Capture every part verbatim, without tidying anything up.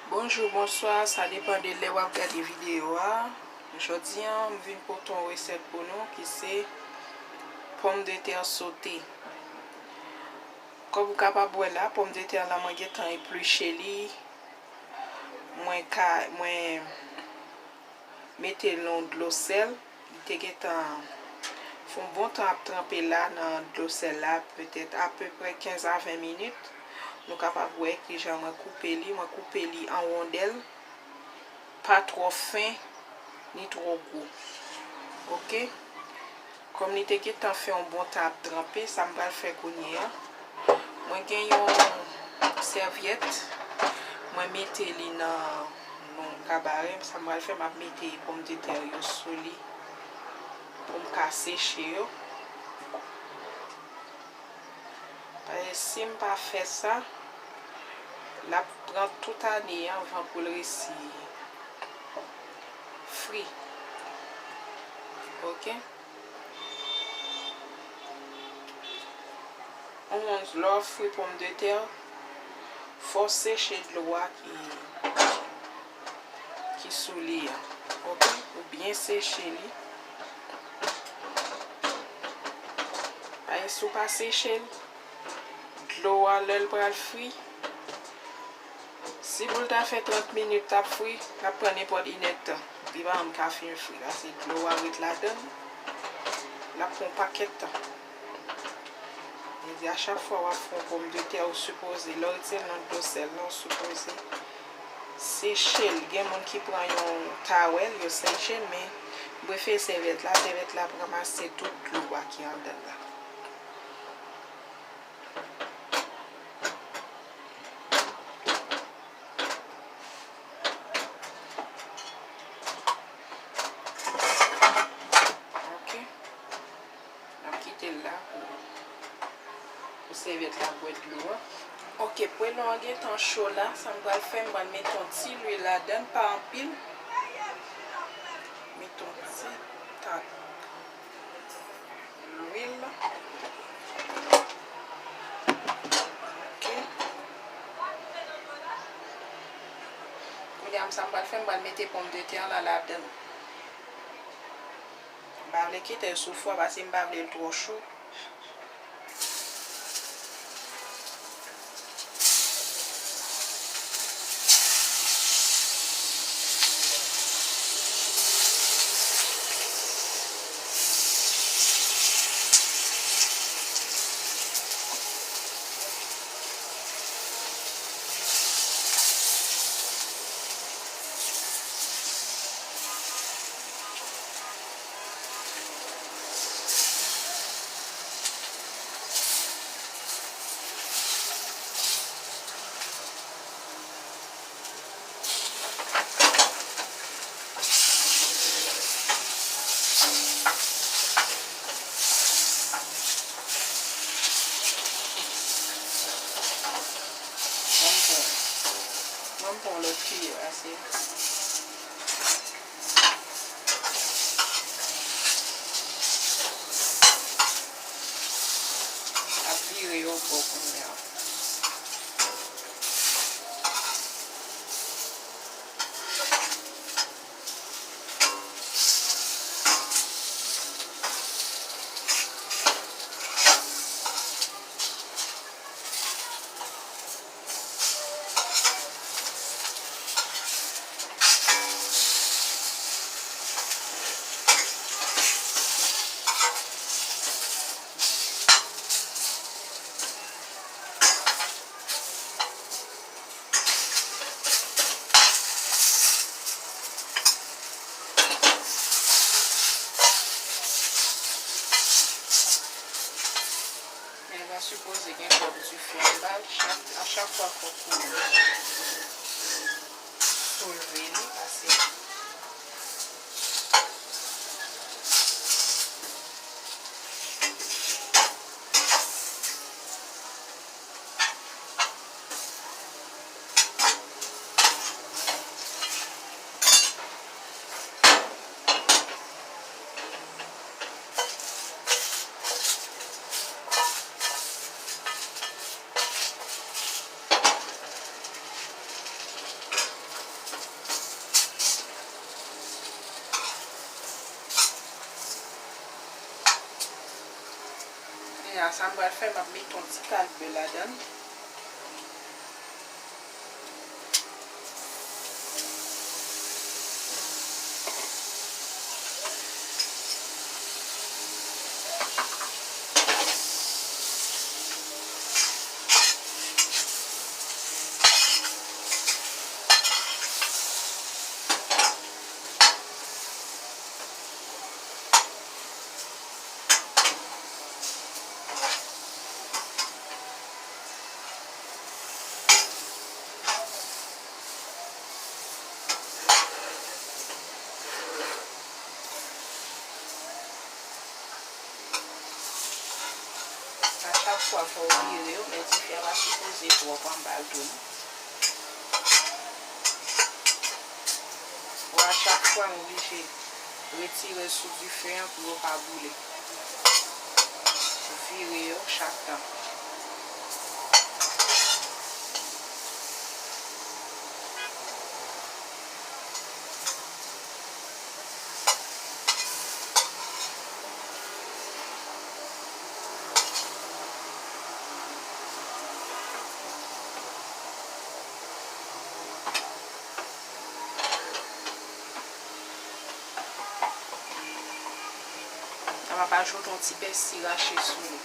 Bonjou, bonswa, sa depann de lè w ap gade videyo a. Jodi a, m vin pote yon resèt pou nou ki se pòmdetè sote. Kòm ou kapab wè la, pòmdetè la, mwen gentan epliche li. Mwen ka, mwen mete l nan dlo sèl. Li te gentan fè yon bon tan ap tranpe la nan dlo sèl la, petèt apeprè kenz a ven minit. Nou kapab wè kijan mwen koupe li. Mwen koupe li an wondèl, pa twò fen, ni twò gwo. Oke? Kòm li te gentan fè yon bon tan ap tranpe, sa m pral fè kounye a, mwen gen yon sèvyèt, mwen mete li nan, nan kabarè. Sa m pral fè, m ap mete pòmdetè yo sou li pou m ka seche yo. Paske si m pa fè sa, l ap pran tout ane anvan pou l resi fri. Oke? Yon moun, lè w fri pòmdetè, fò w seche dlo a ki, ki sou li a. Oke? Ou byen seche li. Paske si w pa seche l, dlo a, lè l pral fri, si pou l ta fè trant minit l ap fri, l ap pran nenpòt inèdtan. Li pa janm ka fin fri, paske dlo a ret ladan l, l ap pran yon pakèt tan. Mwen di, a chak fwa w ap fè yon pòmdetè, ou sipoze, lè w retire l nan dlo sèl la, ou sipoze seche l. Gen moun ki pran yon tawèl, yo seche l, men m prefere sèvyèt la. Sèvyèt la ap ranmase tout dlo a ki anndan l la. Oke. N ap kite l la pou, pou sèvyèt la bwè dlo a. Oke, pwelon an gentan cho la. Sa m pral fè, m pral mete yon ti lwil ladan l, pa anpil. Mete yon ti tak lwil. Oke. Kounye a, sa m pral fè, m pral mete pòmdetè an la ladan l. M pa vle kite l sou fou a, paske m pa vle l twò cho. Ban m pran, ban m pran lòt kiyè, ase. Ap vire yo bò kounye a. Men l pa sipoze gen twòp dife anba l, chak, a chak fwa fòk ou soulve li, pase. Sa m pral fè, m ap mete yon ti kal bè ladan l. A chak fwa, fò w vire yo, men dife a pa sipoze twòp anba l tou, non. Bon, a chak fwa, m oblije retire l sou dife an pou yo pa boule. Vire yo chak tan. Sa m ap ajoute yon ti pèsi rache sou li.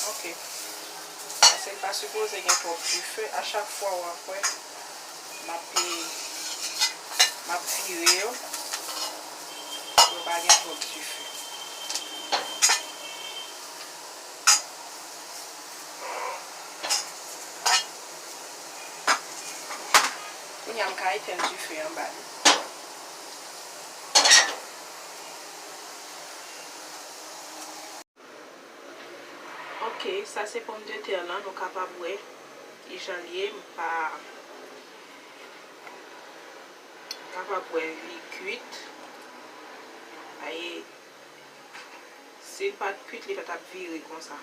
Ok. Paske l pa sipoze gen twòp dife. A chak fwa w ap wè, m ap, m ap vire yo pou yo pa gen twòp dife. Kounye a, m ka etenn dife anba li. Ok, sa se pòmdetè lan, nou kapab wè kijan l ye, m pa, m kapab wè li kuit. Aye, si l pa t kuit, li pa t ap vire konsa.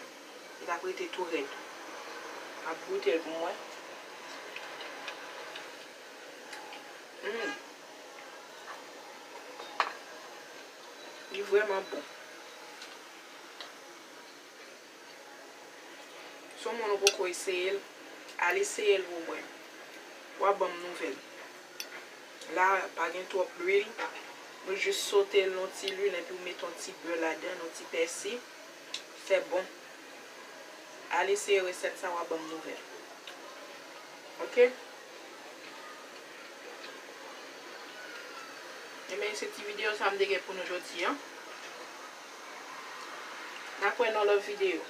Li t ap rete tou rèd. M ap goute l pou m wè. Hmm. Li vrèman bon. Si w moun ou poko eseye l, al eseye l pou w wè. W a ban m nouvèl. La, pa gen twòp lwil. Nou jis sote l nan ti lwil epi w met yon ti bè ladan, yon ti pèsi. Fè bon. Al eseye resèt sa, w a ban m nouvèl. Ok? Ebyen, se ti videyo sa m te gen pou nou jodi a. N a kwè nan lòt videyo.